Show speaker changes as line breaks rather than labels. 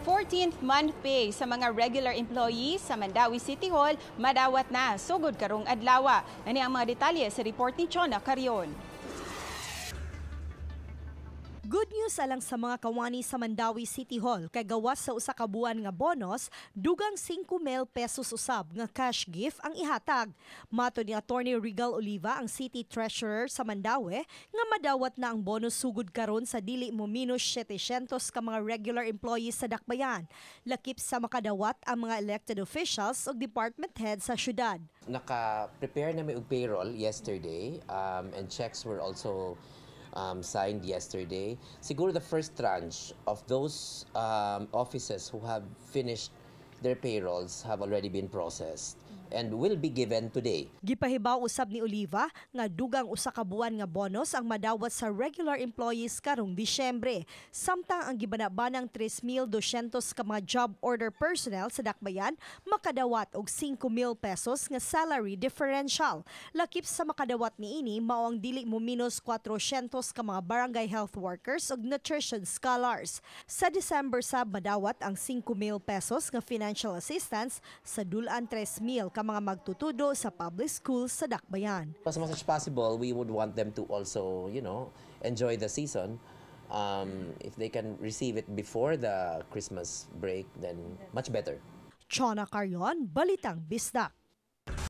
14th month pay sa mga regular employees sa Mandaue City Hall madawat na sugod karong adlaw. Ani ang mga detalye sa report ni Chona Carion.
Good news alang sa mga kawani sa Mandaue City Hall kay gawas sa usa ka buwan nga bonus, dugang 5 mil pesos usab nga cash gift ang ihatag. Matod ni Attorney Regal Oliva, ang City Treasurer sa Mandaue, nga madawat na ang bonus sugod karon sa dili mo minus 700 ka mga regular employees sa Dakbayan. Lakip sa makadawat ang mga elected officials ug department head sa syudad.
Naka-prepare na mi og payroll yesterday and checks were also signed yesterday. Siguro the first tranche of those offices who have finished their payrolls have already been processed and will be given today.
Gipahibaw usab ni Oliva nga dugang usa ka buwan nga bonus ang madawat sa regular employees karong Disyembre. Samtang ang gibanabanang 3,200 ka mga job order personnel sa Dakbayan makadawat og 5,000 pesos nga salary differential. Lakip sa makadawat niini mao ang dili mo minus 400 ka mga barangay health workers ug nutrition scholars. Sa December sab madawat ang 5,000 pesos nga financial assistance sa dul-an 3,000 ka mga magtutudo sa public schools sa Dakbayan.
As much as possible, we would want them to also enjoy the season. If they can receive it before the Christmas break, then much better.
Chona Carion, Balitang Bisdak.